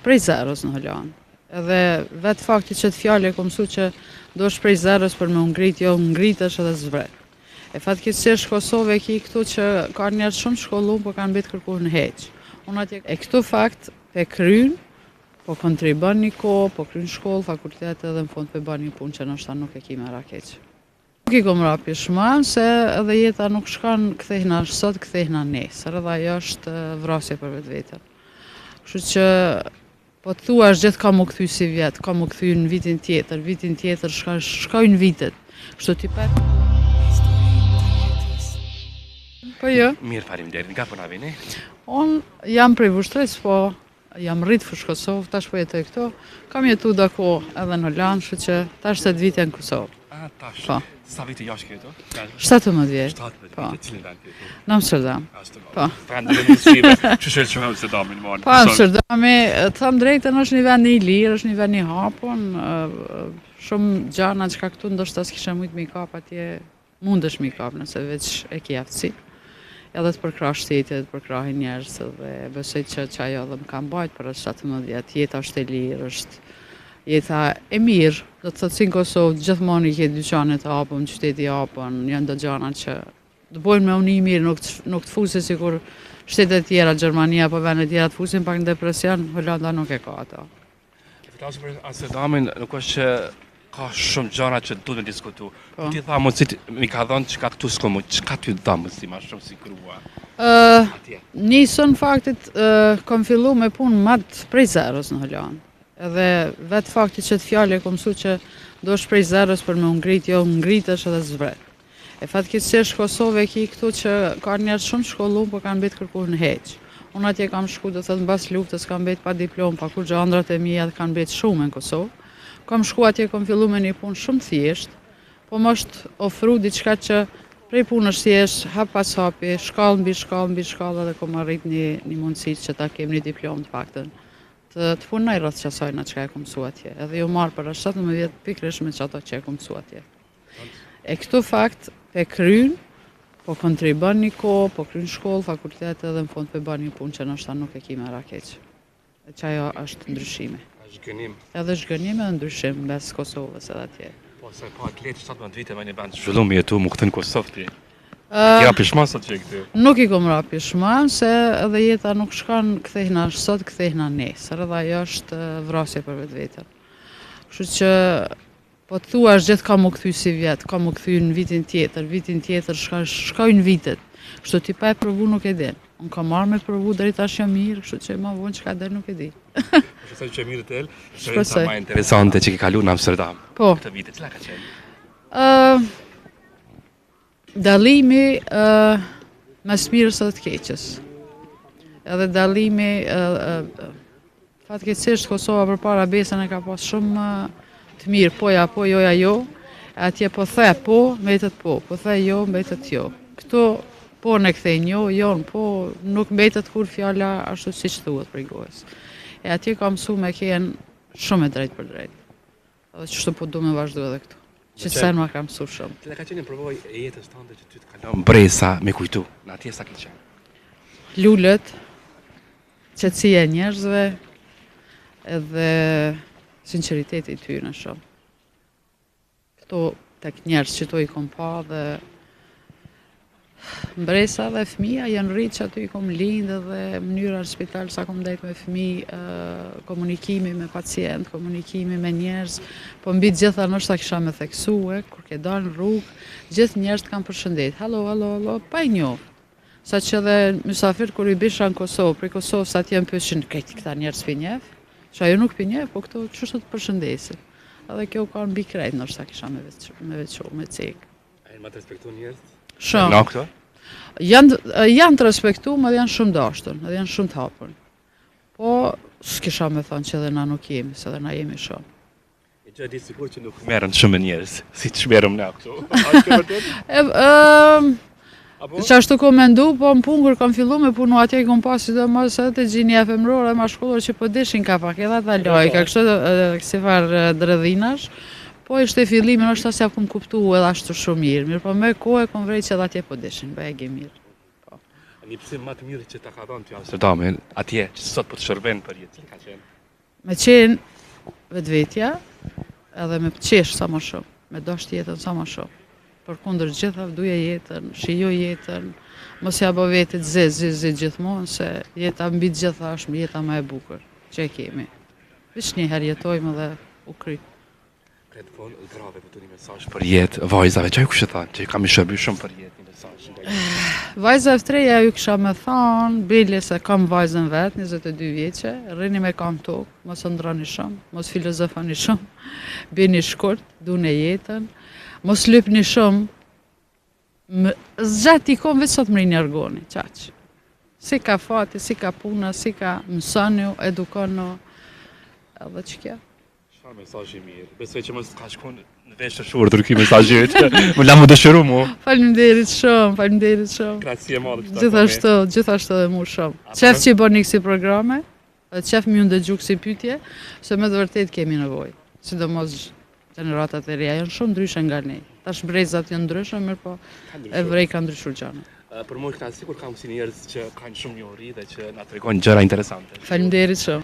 prej zeros në Holandë. Edhe vetë fakti që të fjalë e kom mësu që duhesh prej zeros për me u ngrit, jo ngritesh edhe zbret. E fatkeqësisht Kosovë e ki këtu që ka njerëz shumë të shkollum, po kanë mbet kërkush në heq. Unë atje e këtu fakt pe kryn, po kontribon një kohë, po kryn shkollë, fakultet edhe në fund pe bën një punë që ndoshta nuk e ki merak hiç. Nuk i kom ra pishman se edhe jeta nuk shkon kthehna sot, kthehna nesër, edhe ajo është vrasje për vetveten. Kështu që po të thuash gjithë ka m'u kthy si vjet, ka m'u kthy në vitin tjetër, vitin tjetër shkon shkojnë vitet. Kështu ti pa Po jo. Mirë, faleminderit. Nga po na vini? Unë jam prej Vushtrrisë, po Jam rrit Fushë Kosovë, tash po jetoj këtu. Kam jetu do kohë edhe në Holandë, kështu që tash 8 vite në Kosovë. Ah, tash. Po. Sa vite jashtë ke jetu? 17 vjet. 17 po. vite, cilin vend ke jetu? Në Amsterdam. Po. Prandaj në Shqipëri, që shë që Amsterdamin më. Po Amsterdami, të them drejtën, është një vend i lirë, është një vend i hapun, shumë gjana çka këtu ndoshta s'kisha mujt me i kap atje Mundesh me i kap nëse veç e ki aftësi. Edhe të përkrah shteti edhe të përkrahin njerëz dhe besoj që që ajo edhe më ka mbajt për rreth 17 vjet. Jeta është e lirë, është jeta e mirë. Do të thotë si në Kosovë, gjithmonë i ke dyqanet të hapun, qyteti i hapun, janë do gjana që të bojnë me u ni mirë, nuk të, nuk të fusin sikur shtetet tjera, Gjermania apo vendet tjera të fusin pak në depresion, Holanda nuk e ka ato. Të flasim për Amsterdamin, nuk është që ka shumë gjëra që duhet me diskutu. Po. Ti tha mundësit mi ka dhënë çka këtu s'ko mund, çka ty dha mundësi ma shumë si grua? Ë, uh, nisën faktit uh, kam fillu me punë mat prej zeros në Holandë. Edhe vetë fakti që të fjalë e kom mësu që duhesh prej zeros për me u ngrit, jo ngritesh edhe zbret. E fatkeqësisht Kosovë e ki këtu që ka njerëz shumë të shkollum, po kanë mbet kërkush në heq. Unë atje kam shku, do thot mbas luftës kam mbet pa diplomë, pa kurgjë, andrat e mia kanë mbet shumë në Kosovë. Kam shku atje, kam fillu me një punë shumë të thjeshtë, po më është ofru diçka që prej punës thjesht, hap pas hapi, shkallë mbi shkallë mbi shkallë edhe kom arrit një, një mundësi që ta kem një diplomë të paktën. Të, të punoj rreth qasajna çka e kom mësu atje. Edhe ju marrë për 17 vjet pikërisht me qato që e kom mësu atje. E këtu fakt pe kryn, po kontribon një kohë, po kryn shkollë, fakultet edhe në fund pe bën një punë që ndoshta nuk e ki merak hiç. E qajo është ndryshimi. Zhgënjim. Edhe zhgënjim edhe ndryshim mes Kosovës edhe atje. Po se po atlet 17 vite me një vend zhvillum me jetu, mu kthy në Kosovë ti. Uh, ja pishman sot që këtu. Nuk i kom ra pishman se edhe jeta nuk shkon kthehna sot, kthehna nesër, edhe ajo është vrasje për vetveten. Kështu që Po të thuash gjithë ka m'u kthy si vjet, ka m'u kthy në vitin tjetër, vitin tjetër shkon shkojnë vitet. Kështu ti pa e provu nuk e din. Unë kam marrë me provu deri tash jam mirë, kështu që ma vonë çka del nuk e di. Shpresoj që mirë del. Shpresoj. Më interesante që ke kalu në Amsterdam. Po. Këtë vit, cila ka qenë? Ë uh, Dallimi uh, mes mirës edhe të keqes. Edhe dallimi uh, fatkeqësisht Kosova përpara besën e ka pas shumë të mirë, po ja, po jo ja jo. E atje po the po, mbetet po, po the jo, mbetet jo. Këtu po në kthejnë jo, jo, po nuk mbetet kur fjala ashtu siç thuhet prej gojës. E atje ka mësu me kenë shumë e drejtë për drejtë. Edhe qështu po du me vazhdu edhe këtu. Që sen ma ka mësu shumë. Cila ka qenë një përvojë e jetës tënde që ty të ka lënë mbresa me kujtu, në atje sa ke qenë? Lulet, qetësia e njerëzve, edhe sinqeriteti i tyre shumë. Këto tek njerëz që to i kom pa dhe Mbresa dhe fëmija janë rritë që aty i kom lindë dhe mënyra në spital sa kom ndejt me fëmijë, komunikimi me pacient, komunikimi me njerëz, po mbi të gjitha ndoshta kisha me theksue, kur ke dalë në rrugë, gjithë njerëzit kanë përshëndet, hallo, hallo, hallo, pa i njohë. Sa që edhe mysafir kur i bisha në Kosovë, prej Kosovës atje më pyesin krejt këta njerëz p'i njeh, që ajo nuk p'i njeh, po këto qështu të përshëndesin. Edhe kjo ka mbi krejt ndoshta kisha me veçu, me veçu, me cekë. A janë më të respektuar njerëzit? Shumë. Në këto? Janë janë të respektuar, edhe janë shumë dashtun, edhe janë shumë të hapur. Po s'kisha me thonë që edhe na nuk jemi, se edhe na jemi shumë. E gjë di sikur që nuk merren shumë me njerëz, siç merrem na këtu. A është e vërtetë? E ëm Apo? Qashtu kom mendu, po në punë kur kam fillu me punu atje i kom pas sidomos edhe të gjinia femërore mashkullore që po dishin ka pak edhe ata lojka, kështu kësi farë dredhinash. Po ishte fillimi, ndoshta s'ja kom kuptu edhe ashtu shumë mirë, mirë po me kohë e kom vrejt që edhe atje po dishin, bajagi mirë. Po. Një mësim më të mirë që ta ka dhënë ty Amsterdami, atje që sot po të shërben për jetë, cili ka qenë? Me qenë vetvetja edhe me qesh sa më shumë, me dasht jetën sa më shumë. Përkundër gjithave, duje jetën, shijo jetën, mos ja bo vetit zi, zi, zi gjithmonë, se jeta mbi të gjitha është jeta më e bukur që e kemi. Veç një herë jetojmë dhe u kry. Krejt fund, grave po një mesazh për jetë, vajzave, çka ju kishe thënë, që kam i shërby shumë për jetë një mesazh. Vajzave të reja ju kisha me thonë, bile se kam vajzën vetë, 22 vjeqe, rrini me kam n'tokë, mos ëndrroni shumë, mos filozofoni shumë, bini shkurt, dune jetën, mos lypni shumë, Zgjat i kom veç sa të mrrini argoni, qaq. Si ka fati, si ka puna, si ka mësonu, edukonu, edhe që kjo. Çfarë mesazh i mirë. Besoj që mos ka shku në vesh të shurdhër ky mesazh yt. Më la më dëshiru mu. Faleminderit shumë, faleminderit shumë. Kënaqësi e madhe që Gjithashtu, gjithashtu edhe mu shumë. Qef që i bëni kësi programe, dhe qef me ju ndëgju kësi pyetje, se me të vërtet kemi nevojë. Sidomos gjeneratat e reja janë shumë ndryshe nga ne. Tash brezat janë ndryshe, mirë po e vrej kanë ndryshuar gjëra. Për mua kënaqësi kur kam kësi njerëz që kanë shumë njohuri dhe që na tregojnë gjëra interesante. Faleminderit shumë.